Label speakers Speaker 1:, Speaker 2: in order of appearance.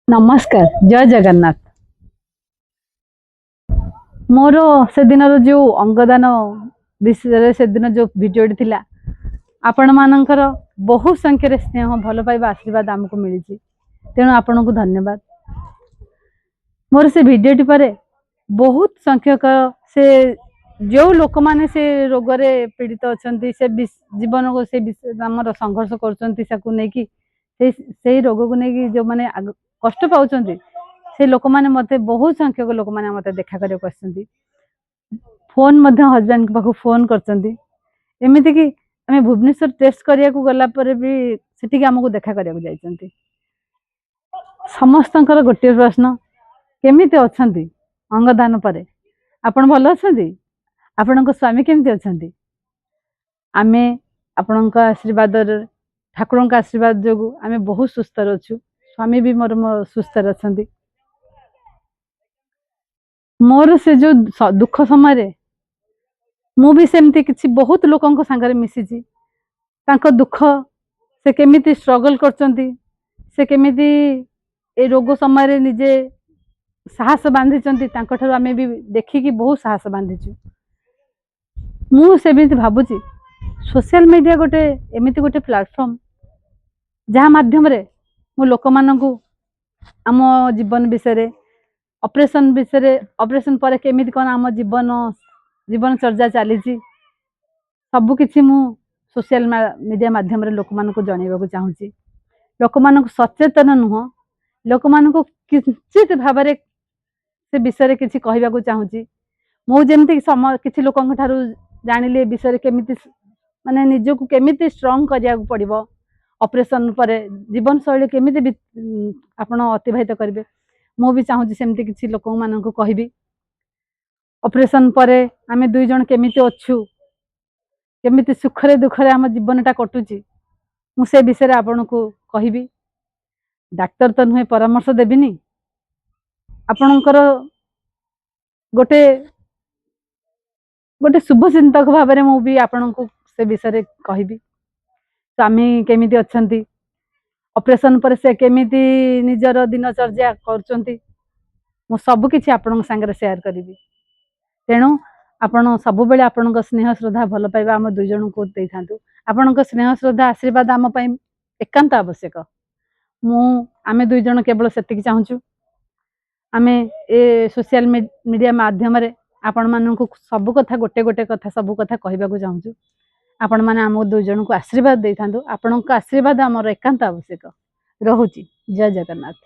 Speaker 1: ନମସ୍କାର, ଜୟ ଜଗନ୍ନାଥ। ମୋର ସେଦିନର ଯେଉଁ ଅଙ୍ଗଦାନ ବିଷୟରେ ସେଦିନ ଯେଉଁ ଭିଡ଼ିଓଟି ଥିଲା, ଆପଣମାନଙ୍କର ବହୁ ସଂଖ୍ୟାରେ ସ୍ନେହ, ଭଲ ପାଇବା, ଆଶୀର୍ବାଦ ଆମକୁ ମିଳିଛି। ତେଣୁ ଆପଣଙ୍କୁ ଧନ୍ୟବାଦ। ମୋର ସେ ଭିଡ଼ିଓଟି ପରେ ବହୁତ ସଂଖ୍ୟକ ସେ ଯେଉଁ ଲୋକମାନେ ସେ ରୋଗରେ ପୀଡ଼ିତ ଅଛନ୍ତି, ସେ ଜୀବନକୁ ସେ ଆମର ସଂଘର୍ଷ କରୁଛନ୍ତି, ତାକୁ ନେଇକି ସେଇ ସେଇ ରୋଗକୁ ନେଇକି ଯେଉଁମାନେ କଷ୍ଟ ପାଉଛନ୍ତି, ସେ ଲୋକମାନେ ମୋତେ, ବହୁତ ସଂଖ୍ୟକ ଲୋକମାନେ ମୋତେ ଦେଖା କରିବାକୁ ଆସିଛନ୍ତି। ଫୋନ୍ ମଧ୍ୟ ହଜବେଣ୍ଡଙ୍କ ପାଖକୁ ଫୋନ୍ କରିଛନ୍ତି। ଏମିତିକି ଆମେ ଭୁବନେଶ୍ୱର ଟେଷ୍ଟ କରିବାକୁ ଗଲା ପରେ ବି ସେଠିକି ଆମକୁ ଦେଖା କରିବାକୁ ଯାଇଛନ୍ତି। ସମସ୍ତଙ୍କର ଗୋଟିଏ ପ୍ରଶ୍ନ, କେମିତି ଅଛନ୍ତି ଅଙ୍ଗଦାନ ପରେ? ଆପଣ ଭଲ ଅଛନ୍ତି? ଆପଣଙ୍କ ସ୍ୱାମୀ କେମିତି ଅଛନ୍ତି? ଆମେ ଆପଣଙ୍କ ଆଶୀର୍ବାଦରେ, ଠାକୁରଙ୍କ ଆଶୀର୍ବାଦ ଯୋଗୁଁ ଆମେ ବହୁତ ସୁସ୍ଥରେ ଅଛୁ। ସ୍ୱାମୀ ବି ମୋର ମୋ ସୁସ୍ଥରେ ଅଛନ୍ତି। ମୋର ସେ ଯେଉଁ ଦୁଃଖ ସମୟରେ ମୁଁ ବି ସେମିତି କିଛି ବହୁତ ଲୋକଙ୍କ ସାଙ୍ଗରେ ମିଶିଛି। ତାଙ୍କ ଦୁଃଖ, ସେ କେମିତି ଷ୍ଟ୍ରଗଲ୍ କରୁଛନ୍ତି, ସେ କେମିତି ଏ ରୋଗ ସମୟରେ ନିଜେ ସାହସ ବାନ୍ଧିଛନ୍ତି, ତାଙ୍କଠାରୁ ଆମେ ବି ଦେଖିକି ବହୁତ ସାହସ ବାନ୍ଧିଛୁ। ମୁଁ ସେମିତି ଭାବୁଛି, ସୋସିଆଲ ମିଡ଼ିଆ ଗୋଟେ ଏମିତି ଗୋଟେ ପ୍ଲାଟଫର୍ମ, ଯାହା ମାଧ୍ୟମରେ ମୁଁ ଲୋକମାନଙ୍କୁ ଆମ ଜୀବନ ବିଷୟରେ, ଅପରେସନ୍ ବିଷୟରେ, ଅପରେସନ୍ ପରେ କେମିତି କ'ଣ ଆମ ଜୀବନଚର୍ଯ୍ୟା ଚାଲିଛି, ସବୁକିଛି ମୁଁ ସୋସିଆଲ ମିଡ଼ିଆ ମାଧ୍ୟମରେ ଲୋକମାନଙ୍କୁ ଜଣାଇବାକୁ ଚାହୁଁଛି। ଲୋକମାନଙ୍କୁ ସଚେତନ ନୁହଁ, ଲୋକମାନଙ୍କୁ କିଞ୍ଚିତ ଭାବରେ ସେ ବିଷୟରେ କିଛି କହିବାକୁ ଚାହୁଁଛି। ମୁଁ ଯେମିତି କିଛି ଲୋକଙ୍କ ଠାରୁ ଜାଣିଲି ଏ ବିଷୟରେ, କେମିତି ମାନେ ନିଜକୁ କେମିତି ଷ୍ଟ୍ରଙ୍ଗ କରିବାକୁ ପଡ଼ିବ, ଅପରେସନ୍ ପରେ ଜୀବନଶୈଳୀ କେମିତି ଆପଣ ଅତିବାହିତ କରିବେ, ମୁଁ ବି ଚାହୁଁଛି ସେମିତି କିଛି ଲୋକମାନଙ୍କୁ କହିବି। ଅପରେସନ୍ ପରେ ଆମେ ଦୁଇ ଜଣ କେମିତି ଅଛୁ, କେମିତି ସୁଖରେ ଦୁଃଖରେ ଆମ ଜୀବନଟା କଟୁଛି, ମୁଁ ସେ ବିଷୟରେ ଆପଣଙ୍କୁ କହିବି। ଡାକ୍ତର ତ ନୁହେଁ, ପରାମର୍ଶ ଦେବିନି। ଆପଣଙ୍କର ଗୋଟେ ଗୋଟେ ଶୁଭଚିନ୍ତକ ଭାବରେ ମୁଁ ବି ଆପଣଙ୍କୁ ସେ ବିଷୟରେ କହିବି। ସ୍ୱାମୀ କେମିତି ଅଛନ୍ତି, ଅପରେସନ୍ ପରେ ସେ କେମିତି ନିଜର ଦିନଚର୍ଯ୍ୟା କରୁଛନ୍ତି, ମୁଁ ସବୁକିଛି ଆପଣଙ୍କ ସାଙ୍ଗରେ ସେୟାର କରିବି। ତେଣୁ ଆପଣ ସବୁବେଳେ ଆପଣଙ୍କ ସ୍ନେହ, ଶ୍ରଦ୍ଧା, ଭଲ ପାଇବା ଆମ ଦୁଇ ଜଣଙ୍କୁ ଦେଇଥାନ୍ତୁ। ଆପଣଙ୍କ ସ୍ନେହ, ଶ୍ରଦ୍ଧା, ଆଶୀର୍ବାଦ ଆମ ପାଇଁ ଏକାନ୍ତ ଆବଶ୍ୟକ। ଆମେ ଦୁଇ ଜଣ କେବଳ ସେତିକି ଚାହୁଁଛୁ। ଆମେ ଏ ସୋସିଆଲ ମିଡ଼ିଆ ମାଧ୍ୟମରେ ଆପଣମାନଙ୍କୁ ସବୁ କଥା, ଗୋଟେ ଗୋଟେ କଥା, ସବୁ କଥା କହିବାକୁ ଚାହୁଁଛୁ। ଆପଣମାନେ ଆମ ଦୁଇ ଜଣଙ୍କୁ ଆଶୀର୍ବାଦ ଦେଇଥାନ୍ତୁ। ଆପଣଙ୍କ ଆଶୀର୍ବାଦ ଆମର ଏକାନ୍ତ ଆବଶ୍ୟକ ରହୁଛି। ଜୟ ଜଗନ୍ନାଥ।